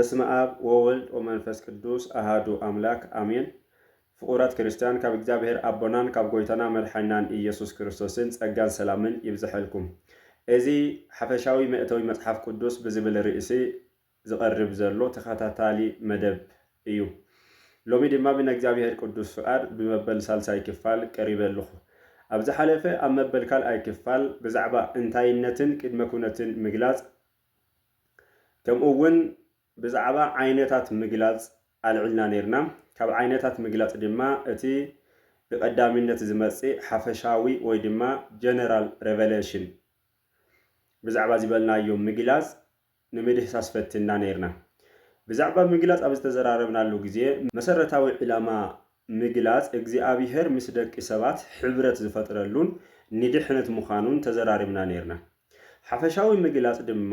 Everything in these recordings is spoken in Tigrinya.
በስመ ኣብ ወወልድ ወመንፈስ ቅዱስ ኣሃዱ ኣምላክ ኣሜን። ፍቑራት ክርስትያን፣ ካብ እግዚኣብሔር ኣቦናን ካብ ጎይታና መድሓኒናን ኢየሱስ ክርስቶስን ጸጋን ሰላምን ይብዝሐልኩም። እዚ ሓፈሻዊ መእተዊ መጽሓፍ ቅዱስ ብዝብል ርእሲ ዝቐርብ ዘሎ ተኸታታሊ መደብ እዩ። ሎሚ ድማ ብናይ እግዚኣብሔር ቅዱስ ፍቓድ ብመበል ሳልሳይ ክፋል ቀሪበ ኣለኹ። ኣብ ዝሓለፈ ኣብ መበል ካልኣይ ክፋል ብዛዕባ እንታይነትን ቅድመ ኩነትን ምግላጽ፣ ከምኡ እውን ብዛዕባ ዓይነታት ምግላጽ ኣልዒልና ነይርና። ካብ ዓይነታት ምግላጽ ድማ እቲ ብቐዳሚነት ዝመጽእ ሓፈሻዊ ወይ ድማ ጀነራል ሬቨሌሽን ብዛዕባ ዝበልናዮ ምግላጽ ንምድህሳስ ፈትና ነይርና። ብዛዕባ ምግላጽ ኣብ ዝተዘራረብናሉ ግዜ መሰረታዊ ዕላማ ምግላጽ እግዚኣብሔር ምስ ደቂ ሰባት ሕብረት ዝፈጥረሉን ንድሕነት ምዃኑን ተዘራሪብና ነይርና። ሓፈሻዊ ምግላጽ ድማ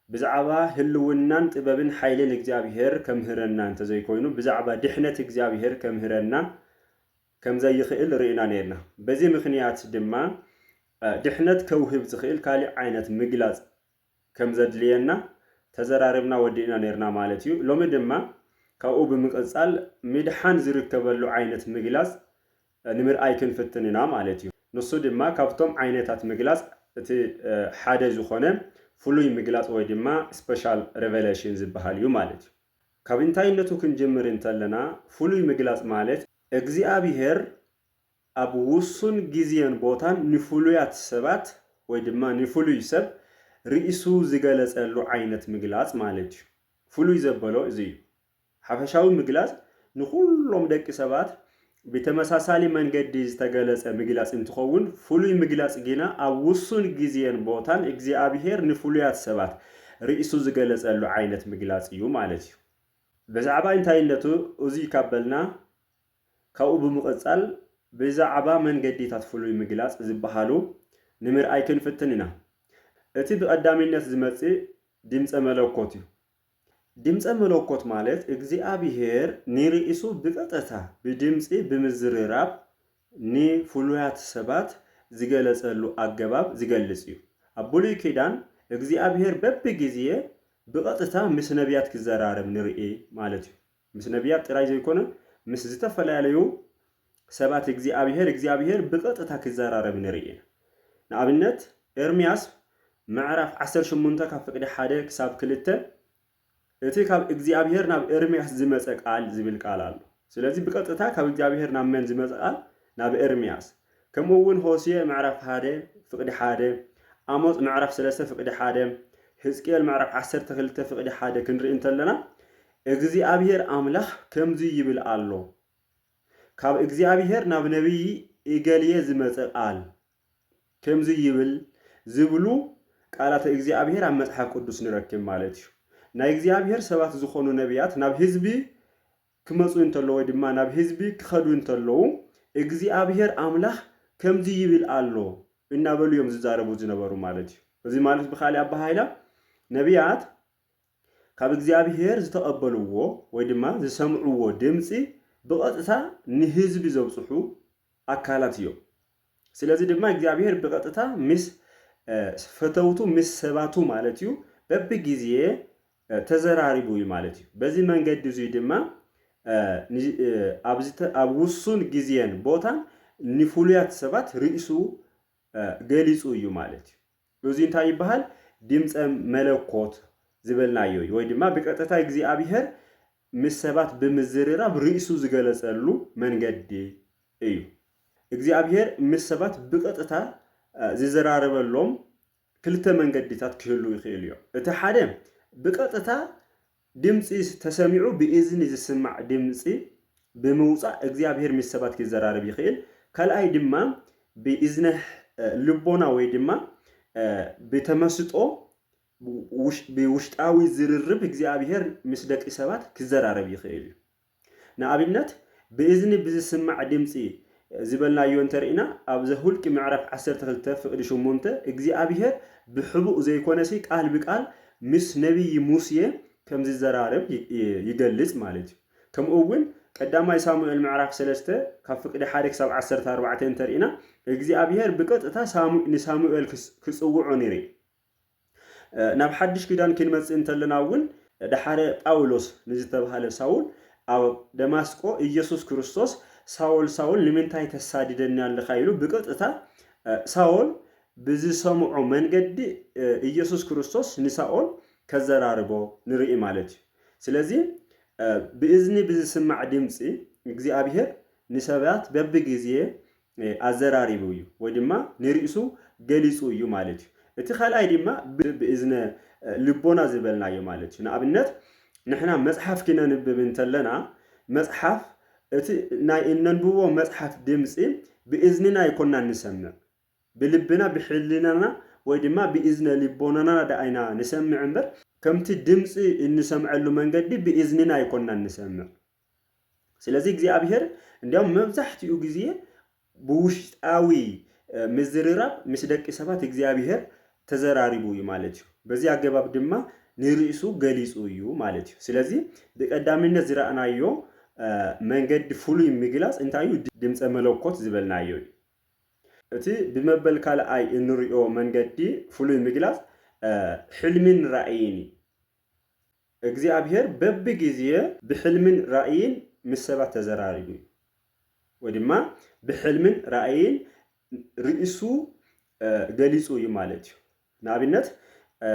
ብዛዕባ ህልውናን ጥበብን ሓይልን እግዚኣብሔር ከምህረና እንተዘይኮይኑ ብዛዕባ ድሕነት እግዚኣብሔር ከምህረና ከም ዘይኽእል ርኢና ነይርና። በዚ ምኽንያት ድማ እ፣ ድሕነት ከውህብ ዝኽእል ካሊእ ዓይነት ምግላጽ ከም ዘድልየና ተዘራሪብና ወዲእና ነይርና ማለት እዩ። ሎሚ ድማ ካብኡ ብምቕጻል ምድሓን ዝርከበሉ ዓይነት ምግላጽ ንምርኣይ ክንፍትን ኢና ማለት እዩ። ንሱ ድማ ካብቶም ዓይነታት ምግላጽ እቲ ሓደ ዝኾነ ፍሉይ ምግላጽ ወይ ድማ ስፐሻል ሬቨሌሽን ዝበሃል እዩ ማለት እዩ። ካብ እንታይነቱ ክንጅምር እንተለና፣ ፍሉይ ምግላጽ ማለት እግዚኣብሔር ኣብ ውሱን ግዜን ቦታን ንፍሉያት ሰባት ወይ ድማ ንፍሉይ ሰብ ርእሱ ዝገለጸሉ ዓይነት ምግላጽ ማለት እዩ። ፍሉይ ዘበሎ እዚ እዩ። ሓፈሻዊ ምግላጽ ንኹሎም ደቂ ሰባት ብተመሳሳሊ መንገዲ ዝተገለጸ ምግላጽ እንትኸውን፣ ፍሉይ ምግላጽ ግና ኣብ ውሱን ግዜን ቦታን እግዚኣብሔር ንፍሉያት ሰባት ርእሱ ዝገለጸሉ ዓይነት ምግላጽ እዩ ማለት እዩ። ብዛዕባ እንታይነቱ እዙይ ካብ በልና፣ ካብኡ ብምቕጻል ብዛዕባ መንገዲታት ፍሉይ ምግላጽ ዝበሃሉ ንምርኣይ ክንፍትን ኢና። እቲ ብቐዳሚነት ዝመጽእ ድምጸ መለኮት እዩ። ድምጸ መለኮት ማለት እግዚኣብሔር ንርእሱ ብቐጥታ ብድምጺ ብምዝርራብ ንፍሉያት ሰባት ዝገለጸሉ ኣገባብ ዝገልጽ እዩ። ኣብ ብሉይ ኪዳን እግዚኣብሔር በብግዜ ብቐጥታ ምስ ነቢያት ክዘራረብ ንርኢ ማለት እዩ። ምስ ነቢያት ጥራይ ዘይኮነ፣ ምስ ዝተፈላለዩ ሰባት እግዚኣብሔር፣ እግዚኣብሔር ብቐጥታ ክዘራረብ ንርኢ ኢና። ንኣብነት፣ ኤርምያስ ምዕራፍ ዓሰርተ ሸሞንተ ካብ ፍቕዲ ሓደ ክሳብ ክልተ፣ እቲ ካብ እግዚኣብሔር ናብ ኤርምያስ ዝመጸ ቃል ዝብል ቃል ኣሎ። ስለዚ ብቐጥታ ካብ እግዚኣብሔር ናብ መን ዝመጸ ቃል? ናብ ኤርምያስ። ከምኡ እውን ሆሴዕ ምዕራፍ ሓደ ፍቕዲ ሓደ፣ ኣሞጽ ምዕራፍ ሰለስተ ፍቕዲ ሓደ፣ ህዝቅኤል ምዕራፍ ዓሰርተ ክልተ ፍቕዲ ሓደ ክንርኢ እንተለና፣ እግዚኣብሔር ኣምላኽ ከምዚ ይብል ኣሎ፣ ካብ እግዚኣብሔር ናብ ነቢይ እገሌ ዝመጸ ቃል ከምዚ ይብል ዝብሉ ቃላተ እግዚኣብሔር ኣብ መጽሓፍ ቅዱስ ንረክብ ማለት እዩ። ናይ እግዚኣብሔር ሰባት ዝኾኑ ነቢያት ናብ ህዝቢ ክመጹ እንተለዉ ወይ ድማ ናብ ህዝቢ ክኸዱ እንተለዉ እግዚኣብሔር ኣምላኽ ከምዚ ይብል ኣሎ እናበሉ እዮም ዝዛረቡ ዝነበሩ ማለት እዩ። እዚ ማለት ብኻሊእ ኣበሃህላ ነቢያት ካብ እግዚኣብሔር ዝተቐበልዎ ወይ ድማ ዝሰምዕዎ ድምፂ ብቐጥታ ንህዝቢ ዘብፅሑ ኣካላት እዮም። ስለዚ ድማ እግዚኣብሔር ብቐጥታ ምስ እ፣ ፈተውቱ ምስ ሰባቱ ማለት እዩ በብግዜ እ፣ ተዘራሪቡ እዩ ማለት እዩ። በዚ መንገዲ እዙይ ድማ እ፣ ን- እ፣ ኣብ ዝተ- ኣብ ውሱን ግዜን ቦታን ንፍሉያት ሰባት ርእሱ እ፣ ገሊጹ እዩ ማለት እዩ። እዚ እንታይ ይበሃል? ድምፀ መለኮት ዝበልናዮ እዩ። ወይ ድማ ብቀጥታ እግዚኣብሔር ምስ ሰባት ብምዝርራብ ርእሱ ዝገለጸሉ መንገዲ እዩ። እግዚኣብሔር ምስ ሰባት ብቀጥታ እ፣ ዝዘራረበሎም ክልተ መንገዲታት ክህሉ ይኽእል እዩ። እቲ ሓደ ብቀጥታ ድምፂ ተሰሚዑ ብእዝኒ ዝስማዕ ድምፂ ብምውፃእ እግዚኣብሔር ምስ ሰባት ክዘራረብ ይኽእል። ካልኣይ ድማ ብእዝነ እ፣ ልቦና ወይ ድማ እ፣ ብተመስጦ ውሽ- ብውሽጣዊ ዝርርብ እግዚኣብሔር ምስ ደቂ ሰባት ክዘራረብ ይኽእል እዩ። ንኣብነት ብእዝኒ ብዝስማዕ ድምፂ ዝበልናዮ እንተርኢና ኣብ ዘሁልቂ ምዕራፍ ዓሰርተ ክልተ ፍቕዲ ሸሞንተ እግዚኣብሔር ብሕቡእ ዘይኮነሲ ቃል ብቃል ምስ ነቢይ ሙሴ ከም ዝዘራረብ ይ- ይ- ይገልጽ ማለት እዩ። ከምኡ እውን ቀዳማይ ሳሙኤል ምዕራፍ ሰለስተ ካብ ፍቕዲ ሓደ ክሳብ ዓሰርተ ኣርባዕተ እንተርኢና እግዚኣብሔር ብቀጥታ ሳሙ- ንሳሙኤል ክስ- ክጽውዖ ንርኢ። እ፣ ናብ ሓድሽ ኪዳን ክንመጽእ እንተለና እውን ደሓረ ጳውሎስ ንዝተባህለ ሳውል ኣብ ደማስቆ ኢየሱስ ክርስቶስ፣ "ሳውል፣ ሳውል፣ ንምንታይ ተሳድደኒ ኣለኻ?" ኢሉ ብቀጥታ፣ እ፣ ሳውል ብዝሰምዖ መንገዲ፣ እ፣ ኢየሱስ ክርስቶስ ንሳኦል ከዘራርቦ ንርኢ ማለት እዩ። ስለዚ፣ እ፣ ብእዝኒ ብዝስማዕ ድምፂ እግዚኣብሔር ንሰባት በብግዜ፣ እ፣ ኣዘራሪቡ እዩ፣ ወይ ድማ ንርእሱ ገሊጹ እዩ ማለት እዩ። እቲ ካልኣይ ድማ ብ-፣ ብእዝነ፣ እ፣ ልቦና ዝበልናዮ ማለት እዩ። ንኣብነት፣ ንሕና መጽሓፍ ክነንብብ እንተለና፣ መጽሓፍ፣ እቲ ናይ እነንብቦ መጽሓፍ ድምፂ ብእዝንና ኣይኮናን ንሰምዕ። ብልብና፣ ብሕልናና፣ ወይ ድማ ብእዝነ ልቦናና ደኣ ኢና ንሰምዕ እምበር፣ ከምቲ ድምፂ እንሰምዐሉ መንገዲ ብእዝንና ኣይኮናን ንሰምዕ። ስለዚ እግዚኣብሔር እንዲያውም መብዛሕትኡ ግዜ ብውሽጣዊ፣ እ፣ ምዝርራብ ምስ ደቂ ሰባት እግዚኣብሔር ተዘራሪቡ እዩ ማለት እዩ። በዚ ኣገባብ ድማ ንርእሱ ገሊጹ እዩ ማለት እዩ። ስለዚ ብቀዳምነት ዝረኣናዮ፣ እ፣ መንገዲ ፍሉይ ምግላጽ እንታይ እዩ? ድምፀ መለኮት ዝበልናዮ እዩ። እቲ ብመበል ካልኣይ እንሪኦ መንገዲ ፍሉይ ምግላጽ፣ እ፣ ሕልምን ራእይን እዩ። እግዚኣብሔር በብግዜ ብሕልምን ራእይን ምስ ሰባት ተዘራሪቡ እዩ። ወይ ድማ ብሕልምን ራእይን ርእሱ፣ እ፣ ገሊጹ እዩ ማለት እዩ። ንኣብነት፣ እ፣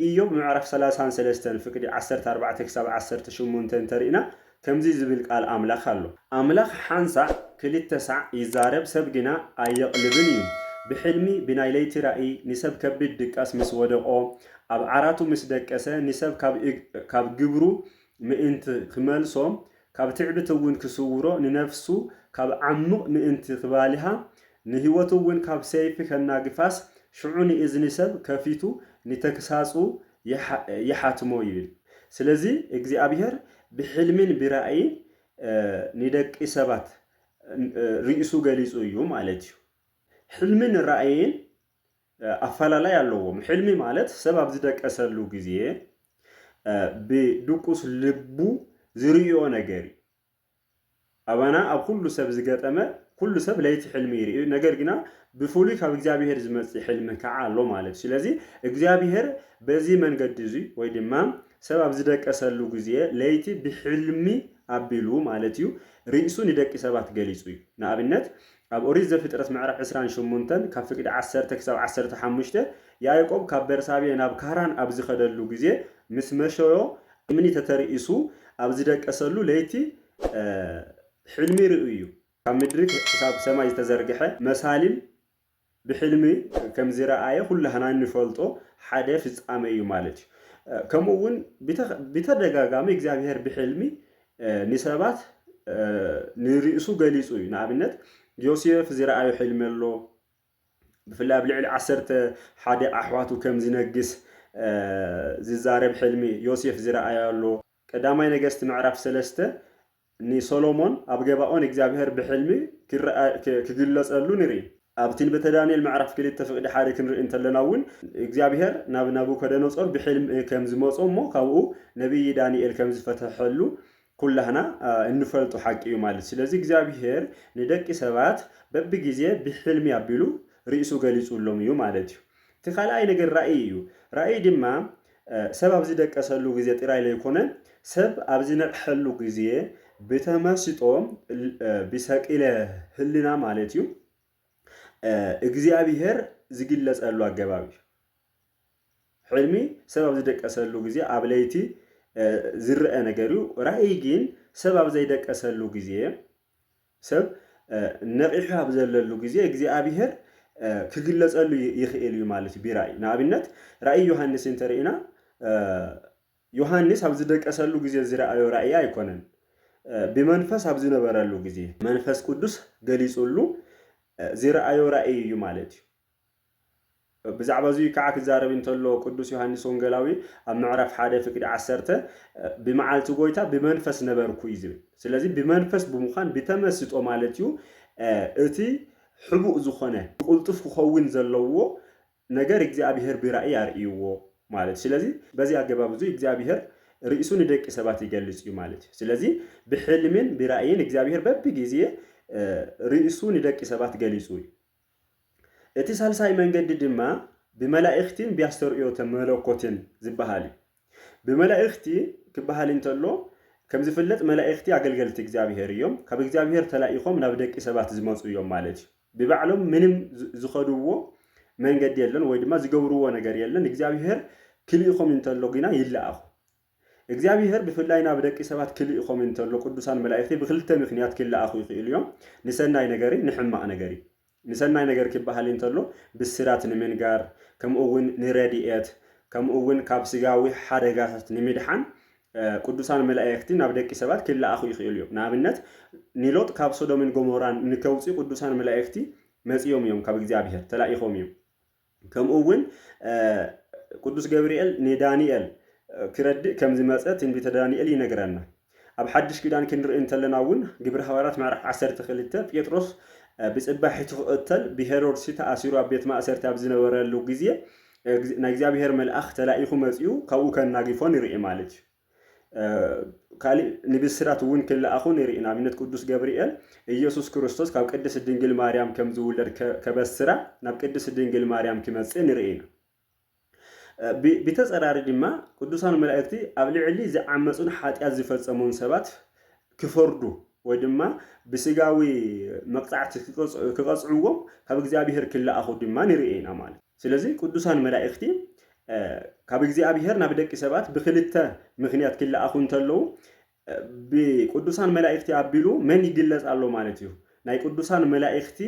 ኢዮብ ምዕራፍ ሰላሳን ሰለስተን ፍቅዲ ዓሰርተ ኣርባዕተ ክሳብ ዓሰርተ ሸሞንተ እንተርኢና፣ ከምዚ ዝብል ቃል ኣምላኽ ኣሎ። ኣምላኽ ሓንሳዕ ክልተ ሳዕ ይዛረብ፣ ሰብ ግና ኣየቕልብን እዩ። ብሕልሚ ብናይ ለይቲ ራእይ ንሰብ ከቢድ ድቃስ ምስ ወደቖ፣ ኣብ ዓራቱ ምስ ደቀሰ፣ ንሰብ ካብ እግ-፣ ካብ ግብሩ ምእንቲ ክመልሶ፣ ካብ ትዕቢት እውን ክስውሮ፣ ንነፍሱ ካብ ዓሙቕ ምእንቲ ክባልሃ፣ ንህይወቱ እውን ካብ ሰይፊ ከናግፋስ፣ ሽዑ ንእዝኒ ሰብ ከፊቱ ንተግሳጹ ይሓ-፣ ይሓትሞ ይብል። ስለዚ እግዚኣብሔር ብሕልምን ብራእይን፣ እ፣ ንደቂ ሰባት፣ እ፣ ርእሱ ገሊጹ እዩ ማለት እዩ። ሕልምን ራእይን፣ እ፣ ኣፈላላይ ኣለዎም። ሕልሚ ማለት ሰብ ኣብ ዝደቀሰሉ ግዜ፣ እ፣ ብድቁስ ልቡ ዝርእዮ ነገር እዩ። ኣባና ኣብ ኩሉ ሰብ ዝገጠመ፣ ኩሉ ሰብ ለይቲ ሕልሚ ይርኢ፣ ነገር ግና ብፍሉይ ካብ እግዚኣብሔር ዝመጽእ ሕልሚ ከዓ ኣሎ ማለት እዩ። ስለዚ እግዚኣብሔር በዚ መንገዲ እዚ ወይ ድማ ሰብ ኣብ ዝደቀሰሉ ግዜ ለይቲ ብሕልሚ ኣቢሉ ማለት እዩ ርእሱ ንደቂ ሰባት ገሊጹ እዩ። ንኣብነት ኣብ ኦሪት ዘፍጥረት ምዕራፍ ዕስራን ሸሞንተን ካብ ፍቅዲ ዓሰርተ ክሳብ ዓሰርተ ሓሙሽተ ያዕቆብ ካብ በርሳቤ ናብ ካራን ኣብ ዝኸደሉ ግዜ ምስ መሸዮ እምኒ ተተርኢሱ ኣብ ዝደቀሰሉ ለይቲ፣ እ፣ ሕልሚ ርእዩ እዩ። ካብ ምድሪ ክሳብ ሰማይ ዝተዘርግሐ መሳልል ብሕልሚ ከም ዝረኣየ ኩላህና እንፈልጦ ሓደ ፍጻመ እዩ ማለት እዩ። እ፣ ከምኡ እውን ብተ-፣ ብተደጋጋሚ እግዚኣብሔር ብሕልሚ፣ እ፣ ንሰባት፣ እ፣ ንርእሱ ገሊጹ እዩ። ንኣብነት ዮሴፍ ዝረኣዮ ሕልሚ ኣሎ። ብፍላይ ኣብ ልዕሊ ዓሰርተ ሓደ ኣሕዋቱ ከም ዝነግስ፣ እ፣ ዝዛረብ ሕልሚ ዮሴፍ ዝረኣዮ ኣሎ። ቀዳማይ ነገስቲ ምዕራፍ ሰለስተ ንሶሎሞን ኣብ ገባኦን እግዚኣብሔር ብሕልሚ ክረኣ-፣ ክ-፣ ክግለጸሉ ንርኢ። ኣብ ትንቢተ ዳንኤል ምዕራፍ ክልተ ፍቅዲ ሓደ ክንርኢ እንተለና እውን እግዚኣብሔር ናብ ናቡከደነጾር ብሕልሚ ከም ዝመጾ እሞ ካብኡ ነቢይ ዳንኤል ከም ዝፈተሐሉ ኩላህና፣ አ፣ እንፈልጦ ሓቂ እዩ ማለት። ስለዚ እግዚኣብሔር ንደቂ ሰባት በብግዜ ብሕልሚ ኣቢሉ ርእሱ ገሊጹሎም እዩ ማለት እዩ። እቲ ካልኣይ ነገር ራእይ እዩ። ራእይ ድማ፣ እ፣ ሰብ ኣብ ዝደቀሰሉ ግዜ ጥራይ ዘይኮነ፣ ሰብ ኣብ ዝነቕሐሉ ግዜ ብተመስጦ፣ እ፣ ብሰቂለ ህልና ማለት እዩ፣ እ፣ እግዚኣብሔር ዝግለጸሉ ኣገባብ እዩ። ሕልሚ ሰብ ኣብ ዝደቀሰሉ ግዜ ኣብ ለይቲ፣ እ፣ ዝረአ ነገር እዩ። ራእይ ግን ሰብ ኣብ ዘይደቀሰሉ ግዜ፣ ሰብ፣ እ፣ ነቒሑ ኣብ ዘለሉ ግዜ እግዚኣብሔር፣ እ፣ ክግለጸሉ ይ-፣ ይኽእል እዩ ማለት እዩ ብራእይ። ንኣብነት ራእይ ዮሃንስ እንተርኢና፣ እ፣ ዮሃንስ ኣብ ዝደቀሰሉ ግዜ ዝረኣዮ ራእይ ኣይኮነን። እ፣ ብመንፈስ ኣብ ዝነበረሉ ግዜ መንፈስ ቅዱስ ገሊጹሉ፣ እ፣ ዝረኣዮ ራእይ እዩ ማለት እዩ። ብዛዕባ እዚ ከዓ ክዛረብ እንተሎ ቅዱስ ዮሃንስ ወንጌላዊ ኣብ ምዕራፍ ሓደ ፍቅዲ ዓሰርተ፣ "ብመዓልቲ ጎይታ ብመንፈስ ነበርኩ" እዩ ዝብል። ስለዚ ብመንፈስ ብምዃን ብተመስጦ ማለት እዩ፣ እ፣ እቲ ሕቡእ ዝኾነ ቅልጡፍ ክኸውን ዘለዎ ነገር እግዚኣብሔር ብራእይ ኣርእይዎ ማለት። ስለዚ በዚ ኣገባብ እዚ እግዚኣብሔር ርእሱ ንደቂ ሰባት ይገልጽ እዩ ማለት እዩ። ስለዚ ብሕልምን ብራእይን እግዚኣብሔር በብግዜ፣ እ፣ ርእሱ ንደቂ ሰባት ገሊጹ እዩ። እቲ ሳልሳይ መንገዲ ድማ ብመላእኽትን ብኣስተርእዮተ መለኮትን ዝበሃል እዩ። ብመላእኽቲ ክበሃል እንተሎ፣ ከም ዝፍለጥ መላእኽቲ ኣገልገልቲ እግዚኣብሔር እዮም። ካብ እግዚኣብሔር ተላኢኾም ናብ ደቂ ሰባት ዝመፁ እዮም ማለት እዩ። ብባዕሎም ምንም ዝ- ዝኸድዎ መንገዲ የለን፣ ወይ ድማ ዝገብርዎ ነገር የለን። እግዚኣብሔር ክልኢኾም እንተሎ ግና ይለኣኹ። እግዚኣብሔር ብፍላይ ናብ ደቂ ሰባት ክልኢኾም እንተሎ፣ ቅዱሳን መላእኽቲ ብክልተ ምኽንያት ክለኣኹ ይኽእሉ እዮም። ንሰናይ ነገርን ንሕማቕ ነገርን። ንሰናይ ነገር ክበሃል እንተሎ፣ ብስራት ንምንጋር፣ ከምኡ እውን ንረድኤት፣ ከምኡ እውን ካብ ስጋዊ ሓደጋታት ንምድሓን፣ እ፣ ቅዱሳን መላእኽቲ ናብ ደቂ ሰባት ክለኣኹ ይኽእሉ እዮም። ንኣብነት፣ ንሎጥ ካብ ሶዶምን ጎሞራን ንከውፅኡ ቅዱሳን መላእኽቲ መፂኦም እዮም፣ ካብ እግዚኣብሔር ተላኢኾም እዮም። ከምኡ እውን፣ እ፣ ቅዱስ ገብርኤል ንዳንኤል፣ እ፣ ክረድእ ከም ዝመፀ ትንቢተ ዳንኤል ይነግረና። ኣብ ሓድሽ ኪዳን ክንርኢ እንተለና እውን፣ ግብሪ ሃዋርያት ምዕራፍ ዓሰርተ ክልተ፣ ጴጥሮስ፣ እ፣ ብፅባሒቱ ክቕተል ብሄሮድስ ተኣሲሩ ኣብ ቤት ማእሰርቲ ኣብ ዝነበረሉ ግዜ፣ እ፣ ግዝ- ናይ እግዚኣብሔር መልኣኽ ተላኢኹ መፂኡ ካብኡ ከናጊፎ ንርኢ ማለት እዩ። እ፣ ካሊእ ንብስራት እውን ክለኣኹ ንርኢ። ንኣብነት ቅዱስ ገብርኤል ኢየሱስ ክርስቶስ ካብ ቅድስት ድንግል ማርያም ከም ዝውለድ ከ- ከበስራ ናብ ቅድስት ድንግል ማርያም ክመፅእ ንርኢ ኢና። እ፣ ብ- ብተፀራሪ ድማ ቅዱሳን መላእክቲ ኣብ ልዕሊ ዝዓመፁን ሓጢኣት ዝፈፀሙን ሰባት ክፈርዱ ወይ ድማ ብስጋዊ መቕፃዕቲ ክቐፅ- ክቐፅዕዎም ካብ እግዚኣብሔር ክለኣኹ ድማ ንርኢ ኢና ማለት። ስለዚ ቅዱሳን መላእክቲ፣ እ፣ ካብ እግዚኣብሔር ናብ ደቂ ሰባት ብክልተ ምኽንያት ክለኣኹ እንተለዉ፣ እ፣ ብቅዱሳን መላእክቲ ኣቢሉ መን ይግለጽ ኣሎ ማለት እዩ? ናይ ቅዱሳን መላእክቲ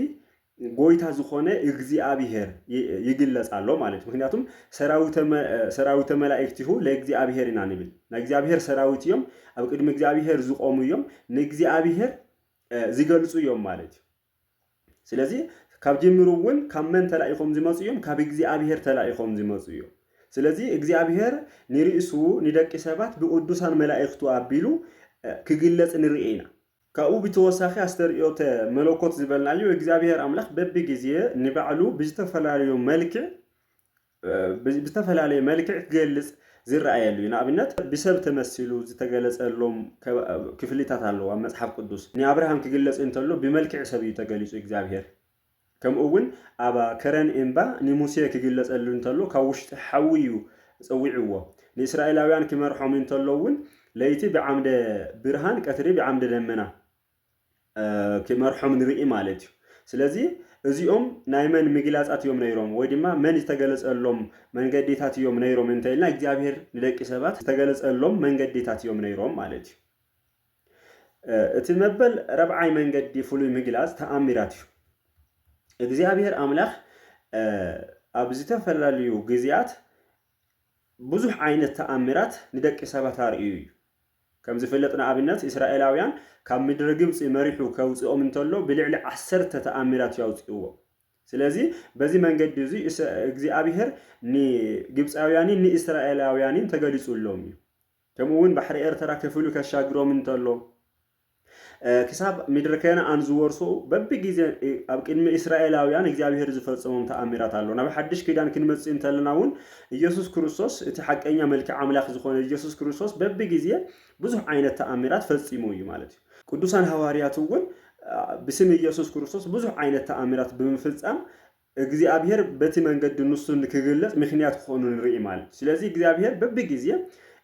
ጎይታ ዝኾነ እግዚኣብሔር ይ- ይግለጽ ኣሎ ማለት እዩ። ምክንያቱም ሰራዊተ መ- እ፣ ሰራዊተ መላእክቲሁ ለእግዚኣብሔር ኢና ንብል። ናይ እግዚኣብሔር ሰራዊት እዮም፣ ኣብ ቅድሚ እግዚኣብሔር ዝቆሙ እዮም፣ ንእግዚኣብሔር፣ እ፣ ዝገልጹ እዮም ማለት እዩ። ስለዚ ካብ ጅምሩ እውን ካብ መን ተላኢኾም ዝመፁ እዮም? ካብ እግዚኣብሔር ተላኢኾም ዝመፁ እዮም። ስለዚ እግዚኣብሔር ንርእሱ ንደቂ ሰባት ብቅዱሳን መላእክቱ ኣቢሉ፣ እ፣ ክግለጽ ንርኢ ኢና። ካብኡ ብተወሳኺ ኣስተርእዮተ መለኮት ዝበልናዮ እግዚኣብሔር ኣምላኽ በብግዜ ንባዕሉ ብዝተፈላለዩ መልክዕ፣ እ፣ ብ- ብዝተፈላለየ መልክዕ ክገልጽ ዝረኣየሉ እዩ። ንኣብነት ብሰብ ተመሲሉ ዝተገለጸሎም ከ- ክፍሊታት ኣለዉ ኣብ መጽሓፍ ቅዱስ። ንኣብርሃም ክግለጽ እንተሎ ብመልክዕ ሰብ እዩ ተገሊጹ እግዚኣብሔር። ከምኡ እውን ኣብ ከረን እምባ ንሙሴ ክግለጸሉ እንተሎ ካብ ውሽጢ ሓዊ እዩ ጸዊዕዎ። ንእስራኤላውያን ክመርሖም እንተሎ እውን ለይቲ ብዓምደ ብርሃን ቀትሪ ብዓምደ ደመና፣ እ፣ ክመርሖም ንርኢ ማለት እዩ። ስለዚ እዚኦም ናይ መን ምግላጻት እዮም ነይሮም ወይ ድማ መን ዝተገለጸሎም መንገዲታት እዮም ነይሮም እንተኢልና እግዚኣብሔር ንደቂ ሰባት ዝተገለጸሎም መንገዲታት እዮም ነይሮም ማለት እዩ። እ፣ እቲ መበል ረብዓይ መንገዲ ፍሉይ ምግላጽ ተኣሚራት እዩ። እግዚኣብሔር ኣምላኽ፣ እ፣ ኣብ ዝተፈላለዩ ግዜያት ብዙሕ ዓይነት ተኣምራት ንደቂ ሰባት ኣርእዩ እዩ። ከም ዝፍለጥ ንኣብነት እስራኤላውያን ካብ ምድሪ ግብፂ መሪሑ ከውፅኦም እንተሎ ብልዕሊ ዓሰርተ ተኣምራት እዩ ኣውፅእዎም። ስለዚ በዚ መንገዲ እዚ እስ- እግዚኣብሔር ንግብፃውያንን ንእስራኤላውያንን ተገሊፁሎም እዩ። ከምኡ እውን ባሕሪ ኤርትራ ከፊሉ ከሻግሮም እንተሎ፣ እ፣ ክሳብ ምድሪ ከነኣን ዝወርሱ በብግዜ፣ እ፣ ኣብ ቅድሚ እስራኤላውያን እግዚኣብሔር ዝፈጸሞም ተኣምራት ኣሎ። ናብ ሓድሽ ኪዳን ክንመጽእ እንተለና እውን ኢየሱስ ክርስቶስ እቲ ሓቀኛ መልክዕ ኣምላኽ ዝኾነ ኢየሱስ ክርስቶስ በብግዜ ብዙሕ ዓይነት ተኣምራት ፈጺሙ እዩ ማለት እዩ። ቅዱሳን ሃዋርያት እውን፣ እ፣ ብስም ኢየሱስ ክርስቶስ ብዙሕ ዓይነት ተኣምራት ብምፍጻም እግዚኣብሔር በቲ መንገዲ ንሱ ንክግለጽ ምኽንያት ክኾኑ ንርኢ ማለት እዩ። ስለዚ እግዚኣብሔር በብግዜ፣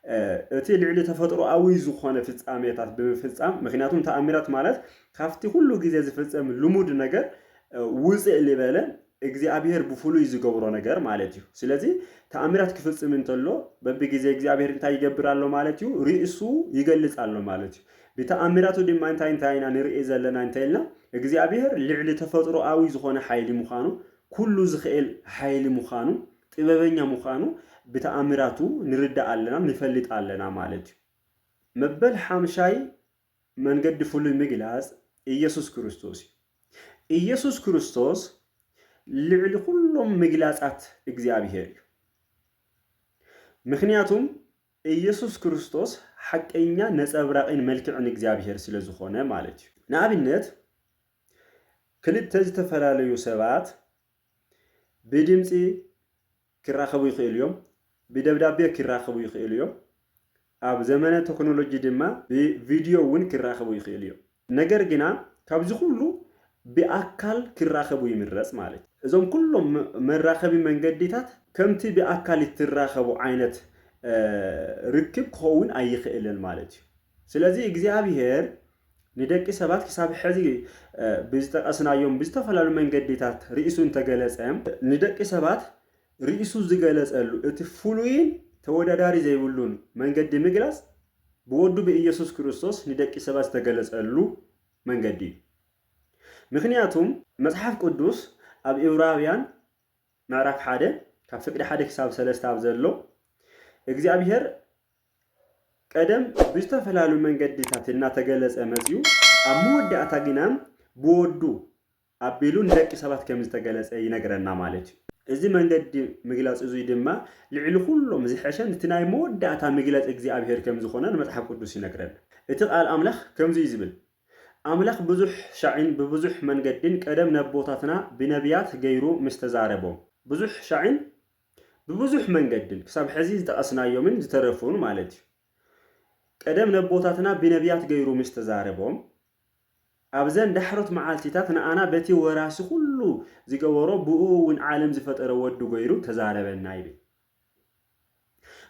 እ፣ እቲ ልዕሊ ተፈጥሮኣዊ ዝኾነ ፍጻሜታት ብምፍጻም፣ ምኽንያቱም ተኣምራት ማለት ካብቲ ኩሉ ግዜ ዝፍጸም ልሙድ ነገር፣ እ፣ ውፅእ ዝበለ እግዚኣብሔር ብፍሉይ ዝገብሮ ነገር ማለት እዩ። ስለዚ ተኣምራት ክፍጽም እንተሎ በብግዜ እግዚኣብሔር እንታይ ይገብር ኣሎ ማለት እዩ? ርእሱ ይገልጽ ኣሎ ማለት እዩ። ብተኣምራቱ ድማ እንታይ እንታይ ኢና ንርኢ ዘለና እንተኢልና እግዚኣብሔር ልዕሊ ተፈጥሮኣዊ ዝኾነ ሓይሊ ምዃኑ፣ ኩሉ ዝኽእል ሓይሊ ምዃኑ፣ ጥበበኛ ምዃኑ ብተኣምራቱ ንርዳእ ኣለና፣ ንፈልጥ ኣለና ማለት እዩ። መበል ሓምሻይ መንገዲ ፍሉይ ምግላጽ ኢየሱስ ክርስቶስ እዩ። ኢየሱስ ክርስቶስ ልዕሊ ኩሎም ምግላጻት እግዚኣብሔር እዩ። ምኽንያቱም ኢየሱስ ክርስቶስ ሓቀኛ ነጸብራቕን መልክዕን እግዚኣብሔር ስለ ዝኾነ ማለት እዩ። ንኣብነት ክልተ ዝተፈላለዩ ሰባት ብድምፂ ክራኸቡ ይኽእሉ እዮም፣ ብደብዳቤ ክራኸቡ ይኽእሉ እዮም፣ ኣብ ዘመነ ቴክኖሎጂ ድማ ብቪድዮ እውን ክራኸቡ ይኽእሉ እዮም። ነገር ግና ካብዚ ኩሉ ብኣካል ክራኸቡ ይምረጽ ማለት እዩ። እዞም ኩሎም መ- መራኸቢ መንገዲታት ከምቲ ብኣካል እትራኸቡ ዓይነት ርክብ ክኸውን ኣይኽእልን ማለት እዩ። ስለዚ እግዚኣብሔር ንደቂ ሰባት ክሳብ ሕዚ ብዝጠቀስናዮም ብዝተፈላለዩ መንገዲታት ርእሱ እንተገለጸ፣ ንደቂ ሰባት ርእሱ ዝገለጸሉ እቲ ፍሉይን ተወዳዳሪ ዘይብሉን መንገዲ ምግላጽ ብወዱ ብኢየሱስ ክርስቶስ ንደቂ ሰባት ዝተገለጸሉ መንገዲ እዩ። ምክንያቱም መጽሓፍ ቅዱስ ኣብ ዕብራውያን ምዕራፍ ሓደ ካብ ፍቅዲ ሓደ ክሳብ ሰለስተ ኣብ ዘሎ እግዚኣብሔር ቀደም ብዝተፈላለዩ መንገዲታት እናተገለጸ መጽዩ ኣብ መወዳእታ ግና ብወዱ ኣቢሉ ንደቂ ሰባት ከም ዝተገለጸ ይነግረና ማለት እዩ። እዚ መንገዲ ምግላጽ እዙይ ድማ ልዕሊ ኩሎም ዝሐሸን እቲ ናይ መወዳእታ ምግለጽ እግዚኣብሔር ከም ዝኾነ ንመጽሓፍ ቅዱስ ይነግረና። እቲ ቃል ኣምላኽ ከምዚ እዩ ዝብል፣ ኣምላኽ ብዙሕ ሻዕን ብብዙሕ መንገድን ቀደም ነቦታትና ብነቢያት ገይሩ ምስ ተዛረቦም፣ ብዙሕ ሻዕን ብብዙሕ መንገድን ክሳብ ሕዚ ዝጠቐስናዮምን ዝተረፉን ማለት እዩ። ቀደም ነቦታትና ብነቢያት ገይሩ ምስ ተዛረቦም፣ ኣብዘን ዳሕሮት መዓልቲታት ንኣና በቲ ወራሲ ኩሉ ዝገበሮ ብኡ እውን ዓለም ዝፈጠረ ወዱ ገይሩ ተዛረበና ይብል።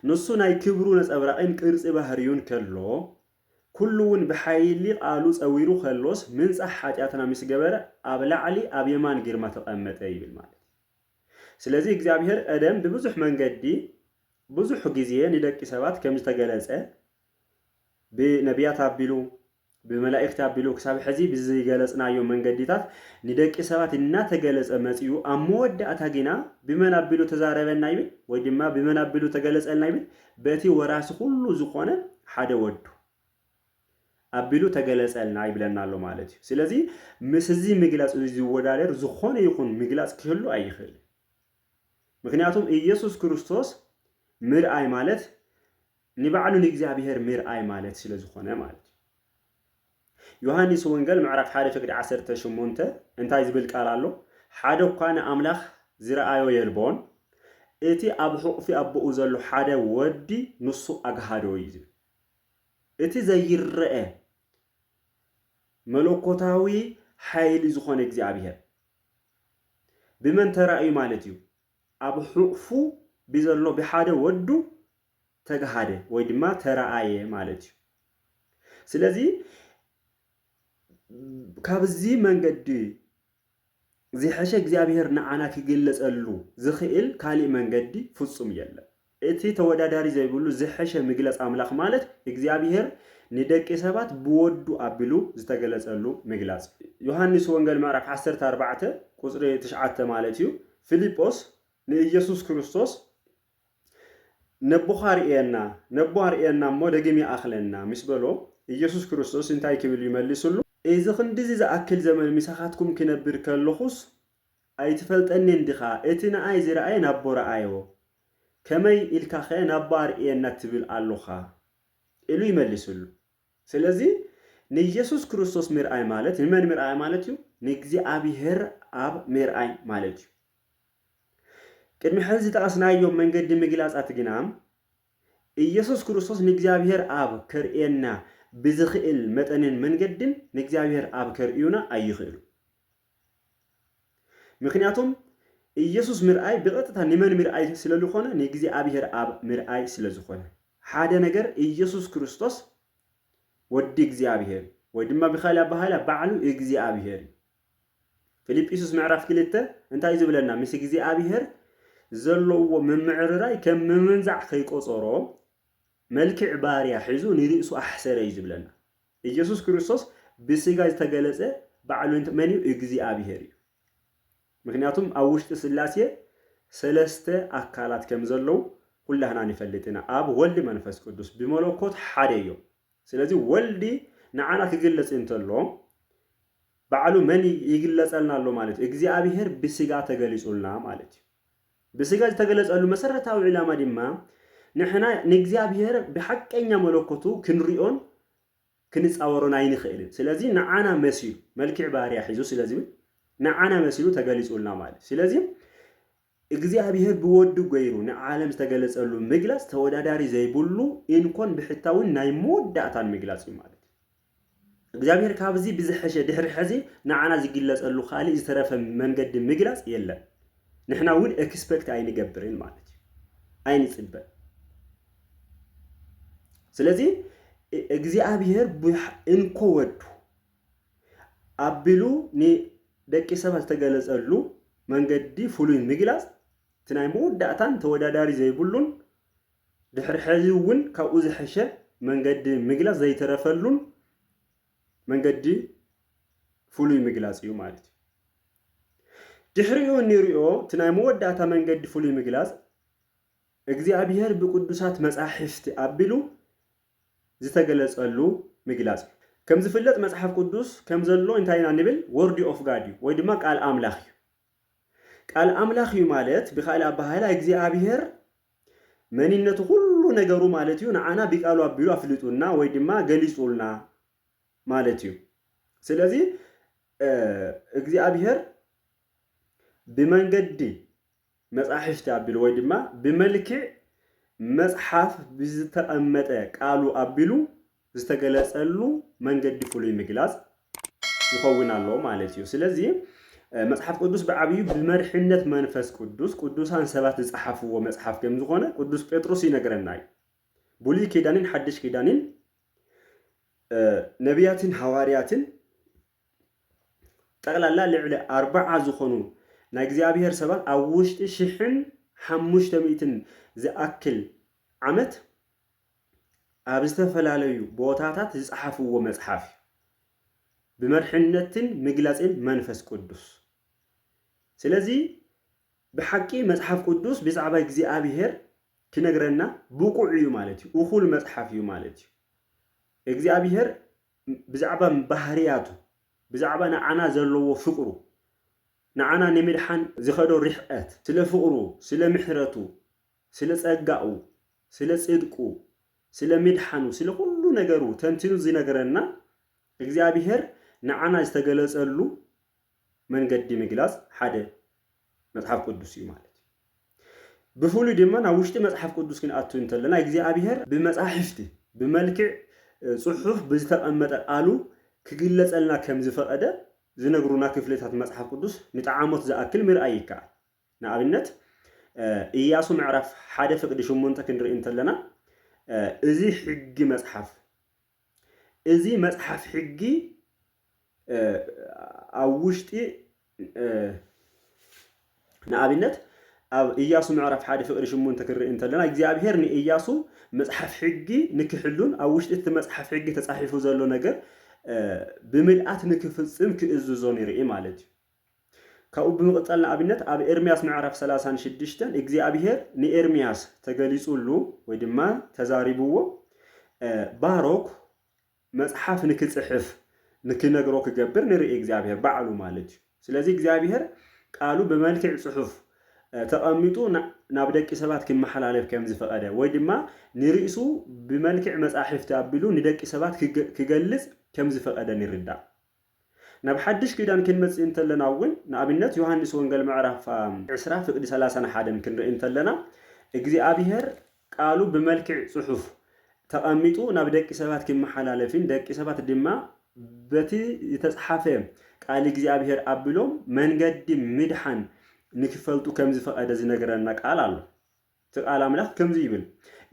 ንሱ ናይ ክብሩ ነጸብራቕን ቅርጺ ባህርዩን ከሎ፣ ኩሉ እውን ብሓይሊ ቃሉ ጸዊሩ ከሎስ፣ ምንጻሕ ሓጢኣትና ምስ ገበረ፣ ኣብ ላዕሊ ኣብ የማን ግርማ ተቐመጠ ይብል ማለት እዩ። ስለዚ እግዚኣብሔር ቀደም ብብዙሕ መንገዲ ብዙሕ ግዜ ንደቂ ሰባት ከም ዝተገለጸ ብነቢያት ኣቢሉ ብመላእክቲ ኣቢሉ ክሳብ ሕዚ ብዝገለጽናዮ መንገዲታት ንደቂ ሰባት እናተገለጸ መጺኡ ኣብ መወዳእታ ግና ብመን ኣቢሉ ተዛረበና ይብል ወይ ድማ ብመን ኣቢሉ ተገለጸልና ይብል? በቲ ወራሲ ኩሉ ዝኾነ ሓደ ወዱ ኣቢሉ ተገለጸልና ይብለና ኣሎ ማለት እዩ። ስለዚ ምስ እዚ ምግላጽ እዚ ዝወዳደር ዝኾነ ይኹን ምግላጽ ክህሉ ኣይኽእልን። ምክንያቱም ኢየሱስ ክርስቶስ ምርኣይ ማለት ንባዕሉ ንእግዚኣብሔር ምርኣይ ማለት ስለ ዝኾነ ማለት እዩ። ዮሃንስ ወንጌል ምዕራፍ ሓደ ፍቅዲ ዓሰርተ ሸሞንተ እንታይ ዝብል ቃል ኣሎ? ሓደ እኳ ንኣምላኽ ዝረኣዮ የልቦን፣ እቲ ኣብ ሕቑፊ ኣቦኡ ዘሎ ሓደ ወዲ ንሱ ኣግሃዶ እዩ ዝብል። እቲ ዘይረአ መለኮታዊ ሓይሊ ዝኾነ እግዚኣብሔር ብመን ተራእዩ ማለት እዩ? ኣብ ሕቑፉ ብዘሎ ብሓደ ወዱ ተግሃደ ወይ ድማ ተረኣየ ማለት እዩ። ስለዚ ካብዚ መንገዲ ዝሐሸ እግዚኣብሔር ንዓና ክግለጸሉ ዝኽእል ካሊእ መንገዲ ፍጹም የለን። እቲ ተወዳዳሪ ዘይብሉ ዝሐሸ ምግለጽ ኣምላኽ ማለት እግዚኣብሔር ንደቂ ሰባት ብወዱ ኣቢሉ ዝተገለጸሉ ምግላጽ። ዮሃንስ ወንጌል ምዕራፍ ዓሰርተ ኣርባዕተ ቁጽሪ ትሽዓተ ማለት እዩ። ፊልጶስ ንኢየሱስ ክርስቶስ ነቦኻ ርእየና፣ ነቦ ኣርእየና እሞ ደጊም ይኣኽለና ምስ በሎ፣ ኢየሱስ ክርስቶስ እንታይ ክብል እዩ መሊሱሉ? እዚ ክንድዚ ዝኣክል ዘመን ምሳኻትኩም ክነብር ከለኹስ ኣይትፈልጠንን ዲኻ? እቲ ንኣይ ዝረኣየ ናቦ ረኣዮ፣ ከመይ ኢልካኸ ናቦ ኣርእየና ትብል ኣሎኻ? ኢሉ ይመሊስሉ። ስለዚ ንኢየሱስ ክርስቶስ ምርኣይ ማለት ንመን ምርኣይ ማለት እዩ? ንእግዚኣብሔር ኣብ ምርኣይ ማለት እዩ። ቅድሚ ሕዚ ዝጠቐስናዮም መንገዲ ምግላጻት ግና ኢየሱስ ክርስቶስ ንእግዚኣብሔር ኣብ ከርእየና ብዝኽእል መጠንን መንገድን ንእግዚኣብሔር ኣብ ከርእዩና ኣይኽእሉ። ምክንያቱም ኢየሱስ ምርኣይ ብቐጥታ ንመን ምርኣይ ስለ ዝኾነ ንእግዚኣብሔር ኣብ ምርኣይ ስለ ዝኾነ ሓደ ነገር ኢየሱስ ክርስቶስ ወዲ እግዚኣብሔር ወይ ድማ ብኻልእ ኣባሃላ ባዕሉ እግዚኣብሔር እዩ። ፊልጵስዩስ ምዕራፍ ክልተ እንታይ ዝብለና? ምስ እግዚኣብሔር ዘለዎ ምምዕርራይ ከም ምምንዛዕ ከይቆጸሮ መልክዕ ባርያ ሒዙ ንርእሱ ኣሕሰረ እዩ ዝብለና። ኢየሱስ ክርስቶስ ብስጋ ዝተገለጸ ባዕሉ እንት-፣ መን እዩ? እግዚኣብሔር እዩ። ምክንያቱም ኣብ ውሽጢ ስላሴ ሰለስተ ኣካላት ከም ዘለዉ ኩላህና ንፈልጥ ኢና። ኣብ ወልድ መንፈስ ቅዱስ ብመለኮት ሓደ እዮም። ስለዚ ወልዲ ንዓና ክግለጽ እንተሎ ባዕሉ መን ይግለጸልና ኣሎ ማለት እዩ? እግዚኣብሔር ብስጋ ተገሊጹልና ማለት እዩ። ብስጋ ዝተገለጸሉ መሰረታዊ ዕላማ ድማ ንሕና ንእግዚኣብሔር ብሓቀኛ መለኮቱ ክንሪኦን ክንጻወሮን ኣይንኽእልን። ስለዚ ንዓና መሲሉ መልክዕ ባህርያ ሒዙ ስለ ዝብል ንዓና መሲሉ ተገሊጹልና ማለት እዩ። ስለዚ እግዚኣብሔር ብወዱ ገይሩ ንዓለም ዝተገለጸሉ ምግላጽ ተወዳዳሪ ዘይብሉ እንኮን ብሕታውን ናይ መወዳእታን ምግላጽ እዩ ማለት እዩ። እግዚኣብሔር ካብዚ ብዝሐሸ ድሕሪ ሕዚ ንዓና ዝግለጸሉ ካልእ ዝተረፈ መንገዲ ምግላጽ የለን። ንሕና እውን ኤክስፐክት ኣይንገብርን ማለት እዩ። ኣይንጽበን። ስለዚ እግዚኣብሔር እንኮ ወዱ ኣቢሉ ንደቂ ሰባት ዝተገለጸሉ መንገዲ ፍሉይ ምግላጽ እቲ ናይ መወዳእታን ተወዳዳሪ ዘይብሉን ድሕሪ ሕዚ እውን ካብኡ ዝሐሸ መንገዲ ምግላጽ ዘይተረፈሉን መንገዲ ፍሉይ ምግላጽ እዩ ማለት እዩ። ድሕሪኡ እንሪኦ እቲ ናይ መወዳእታ መንገዲ ፍሉይ ምግላጽ እግዚኣብሔር ብቅዱሳት መጻሕፍቲ ኣቢሉ ዝተገለጸሉ ምግላጽ እዩ። ከም ዝፍለጥ መጽሓፍ ቅዱስ ከም ዘሎ እንታይ ኢና ንብል? Word of God እዩ ወይ ድማ ቃል ኣምላኽ እዩ። ቃል ኣምላኽ እዩ ማለት ብኻልእ ኣባሃህላ እግዚኣብሔር መንነቱ ኩሉ ነገሩ ማለት እዩ ንዓና ብቃሉ ኣቢሉ ኣፍሊጡልና ወይ ድማ ገሊጹልና ማለት እዩ። ስለዚ እግዚኣብሔር ብመንገዲ መጻሕፍቲ ኣቢሉ ወይ ድማ ብመልክዕ መጽሓፍ ብዝተቐመጠ ቃሉ ኣቢሉ ዝተገለጸሉ መንገዲ ፍሉይ ምግላጽ ይኸውን ኣሎ ማለት እዩ። ስለዚ መጽሓፍ ቅዱስ ብዓብዩ ብመርሕነት መንፈስ ቅዱስ ቅዱሳን ሰባት ዝጸሓፍዎ መጽሓፍ ከም ዝኾነ ቅዱስ ጴጥሮስ ይነግረና እዩ። ብሉይ ኪዳንን ሓድሽ ኪዳንን ነቢያትን ሃዋርያትን ጠቕላላ ልዕሊ ኣርባዓ ዝኾኑ ናይ እግዚኣብሔር ሰባት ኣብ ውሽጢ ሽሕን ሓሙሽተ ሚእትን ዝኣክል ዓመት ኣብ ዝተፈላለዩ ቦታታት ዝጸሓፍዎ መጽሓፍ እዩ። ብመርሕነትን ምግላጽን መንፈስ ቅዱስ። ስለዚ ብሓቂ መጽሓፍ ቅዱስ ብዛዕባ እግዚኣብሔር ክነግረና ብቑዕ እዩ ማለት እዩ። እኹል መጽሓፍ እዩ ማለት እዩ። እግዚኣብሔር ብዛዕባ ባህርያቱ፣ ብዛዕባ ንዓና ዘለዎ ፍቕሩ፣ ንዓና ንምድሓን ዝኸዶ ርሕቀት፣ ስለ ፍቕሩ፣ ስለ ምሕረቱ፣ ስለ ጸጋኡ፣ ስለ ጽድቁ፣ ስለ ምድሓኑ፣ ስለ ኩሉ ነገሩ ተንቲኑ ዝነግረና እግዚኣብሔር ንዓና ዝተገለጸሉ መንገዲ ምግላጽ ሓደ መጽሓፍ ቅዱስ እዩ ማለት እዩ። ብፍሉይ ድማ ናብ ውሽጢ መጽሓፍ ቅዱስ ክንኣቱ እንተለና እግዚኣብሔር ብመጻሕፍቲ ብመልክዕ ጽሑፍ ብዝተቐመጠ ቃሉ ክግለጸልና ከም ዝፈቐደ ዝነግሩና ክፍልታት መጽሓፍ ቅዱስ ንጠዓሞት ዝኣክል ምርኣይ ይከኣል። ንኣብነት ኢያሱ ምዕራፍ ሓደ ፍቕዲ ሽሞንተ ክንርኢ እንተለና እዚ ሕጊ መጽሓፍ እዚ መጽሓፍ ሕጊ ኣብ ውሽጢ ንኣብነት ኣብ ኢያሱ ምዕራፍ ሓደ ፍቕዲ ሽሞንተ ክንርኢ እንተለና እግዚኣብሔር ንኢያሱ መጽሓፍ ሕጊ ንክሕሉን ኣብ ውሽጢ እቲ መጽሓፍ ሕጊ ተጻሒፉ ዘሎ ነገር ብምልኣት ንክፍጽም ክእዝዞ ንርኢ ማለት እዩ። ካብኡ ብምቕጻል ንኣብነት ኣብ ኤርምያስ ምዕራፍ ሰላሳን ሽዱሽተን እግዚኣብሔር ንኤርምያስ ተገሊጹሉ ወይ ድማ ተዛሪብዎ ባሮክ መጽሓፍ ንክጽሕፍ ንክነግሮ ክገብር ንርኢ እግዚኣብሔር ባዕሉ ማለት እዩ። ስለዚ እግዚኣብሔር ቃሉ ብመልክዕ ጽሑፍ ተቐሚጡ ናብ ደቂ ሰባት ክመሓላለፍ ከም ዝፈቐደ ወይ ድማ ንርእሱ ብመልክዕ መጻሕፍቲ ኣቢሉ ንደቂ ሰባት ክገልጽ ከም ዝፈቐደ ንርዳእ። ናብ ሓድሽ ኪዳን ክንመጽእ እንተለና እውን ንኣብነት ዮሃንስ ወንገል ምዕራፍ ዕስራ ፍቕዲ ሰላሳን ሓደን ክንርኢ እንተለና እግዚኣብሔር ቃሉ ብመልክዕ ጽሑፍ ተቐሚጡ ናብ ደቂ ሰባት ክመሓላለፍን ደቂ ሰባት ድማ በቲ ዝተጽሓፈ ቃል እግዚኣብሔር ኣቢሎም መንገዲ ምድሓን ንክፈልጡ ከም ዝፈቐደ ዝነግረና ቃል ኣሎ። እቲ ቃል ኣምላኽ ከምዚ ይብል፣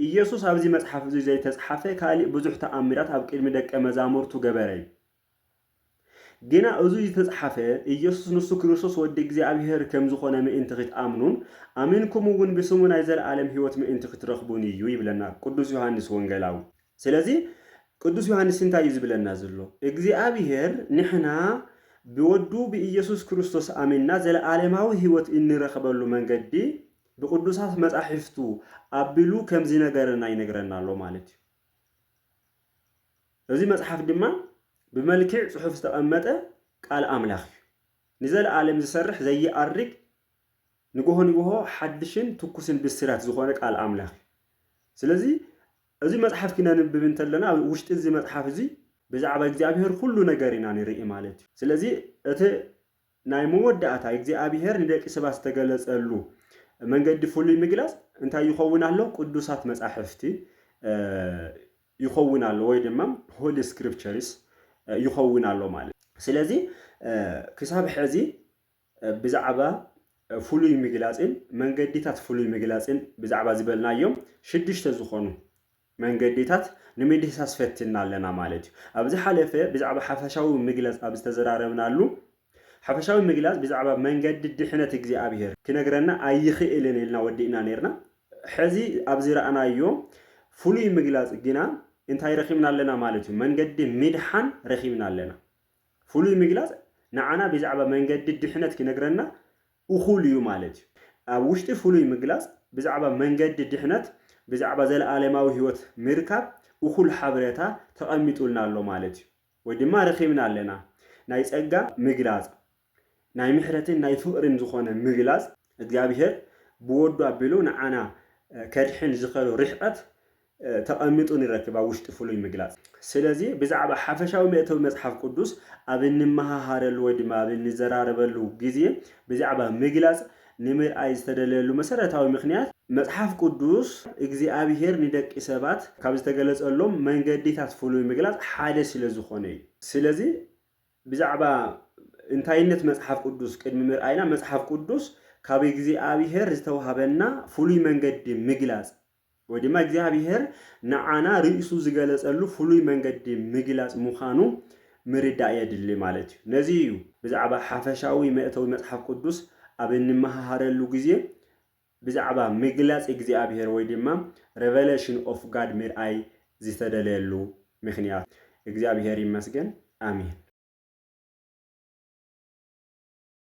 ኢየሱስ ኣብዚ መጽሓፍ እዚ ዘይተጽሓፈ ካልእ ብዙሕ ተኣምራት ኣብ ቅድሚ ደቀ መዛሙርቱ ገበረ እዩ። ግና እዙ ዝተጽሓፈ ኢየሱስ ንሱ ክርስቶስ ወዲ እግዚኣብሔር ከም ዝኾነ ምእንቲ ክትኣምኑን ኣሚንኩም እውን ብስሙ ናይ ዘለኣለም ህይወት ምእንቲ ክትረኽቡን እዩ ይብለና ቅዱስ ዮሃንስ ወንጌላዊ። ስለዚ ቅዱስ ዮሃንስ እንታይ እዩ ዝብለና ዘሎ? እግዚኣብሔር ንሕና ብወዱ ብኢየሱስ ክርስቶስ ኣሚንና ዘለኣለማዊ ህይወት እንረኽበሉ መንገዲ ብቅዱሳት መጻሕፍቱ ኣቢሉ ከም ዝነገረና ይነግረና ኣሎ ማለት እዩ። እዚ መጽሓፍ ድማ ብመልክዕ ጽሑፍ ዝተቐመጠ ቃል ኣምላኽ እዩ። ንዘለኣለም ዝሰርሕ ዘይኣርግ ንጎሆ ንጎሆ ሓድሽን ትኩስን ብስራት ዝኾነ ቃል ኣምላኽ እዩ። ስለዚ እዚ መጽሓፍ ክነንብብ እንተለና ኣብ ውሽጢ እዚ መጽሓፍ እዚ ብዛዕባ እግዚኣብሔር ኩሉ ነገር ኢና ንርኢ ማለት እዩ። ስለዚ እቲ ናይ መወዳእታ እግዚኣብሔር ንደቂ ሰባት ዝተገለጸሉ መንገዲ ፍሉይ ምግላጽ እንታይ ይኸውን ኣሎ? ቅዱሳት መጻሕፍቲ ይኸውን ኣሎ ወይ ድማ ሆሊ ስክሪፕቸርስ ይኸውን ኣሎ ማለት እዩ። ስለዚ ክሳብ ሕዚ ብዛዕባ ፍሉይ ምግላጽን መንገዲታት ፍሉይ ምግላጽን ብዛዕባ ዝበልናዮም ሽዱሽተ ዝኾኑ መንገዲታት ንምድህሳስ ፈትና ኣለና ማለት እዩ። ኣብ ዝሓለፈ ብዛዕባ ሓፈሻዊ ምግላጽ ኣብ ዝተዘራረብናሉ፣ ሓፈሻዊ ምግላጽ ብዛዕባ መንገዲ ድሕነት እግዚኣብሔር ክነግረና ኣይኽእልን ኢልና ወዲእና ነርና። ሕዚ ኣብ ዝረኣናዮ ፍሉይ ምግላጽ ግና እንታይ ረኺብና ኣለና ማለት እዩ? መንገዲ ምድሓን ረኺብና ኣለና። ፍሉይ ምግላጽ ንዓና ብዛዕባ መንገዲ ድሕነት ክነግረና እኹል እዩ ማለት እዩ። ኣብ ውሽጢ ፍሉይ ምግላጽ ብዛዕባ መንገዲ ድሕነት፣ ብዛዕባ ዘለኣለማዊ ህይወት ምርካብ እኹል ሓበሬታ ተቐሚጡልና ኣሎ ማለት እዩ። ወይ ድማ ረኺብና ኣለና። ናይ ጸጋ ምግላጽ፣ ናይ ምሕረትን ናይ ፍቕርን ዝኾነ ምግላጽ እግዚኣብሔር ብወዱ ኣቢሉ ንዓና ከድሕን ዝኸሎ ርሕቐት ተቐሚጡ ንረክብ ኣብ ውሽጢ ፍሉይ ምግላጽ። ስለዚ ብዛዕባ ሓፈሻዊ መእተዊ መጽሓፍ ቅዱስ ኣብ እንመሃሃረሉ ወይ ድማ ኣብ እንዘራረበሉ ግዜ ብዛዕባ ምግላጽ ንምርኣይ ዝተደለየሉ መሰረታዊ ምኽንያት መጽሓፍ ቅዱስ እግዚኣብሔር ንደቂ ሰባት ካብ ዝተገለጸሎም መንገዲታት ፍሉይ ምግላጽ ሓደ ስለ ዝኾነ እዩ። ስለዚ ብዛዕባ እንታይነት መጽሓፍ ቅዱስ ቅድሚ ምርኣይና መጽሓፍ ቅዱስ ካብ እግዚኣብሔር ዝተዋህበና ፍሉይ መንገዲ ምግላጽ ወይ ድማ እግዚኣብሔር ንዓና ርእሱ ዝገለጸሉ ፍሉይ መንገዲ ምግላጽ ምዃኑ ምርዳእ የድሊ ማለት እዩ። ነዚ እዩ ብዛዕባ ሓፈሻዊ መእተዊ መጽሓፍ ቅዱስ ኣብ እንመሃሃረሉ ግዜ ብዛዕባ ምግላጽ እግዚኣብሔር ወይ ድማ revelation of God ምርኣይ ዝተደለየሉ ምኽንያት። እግዚኣብሔር ይመስገን። ኣሜን።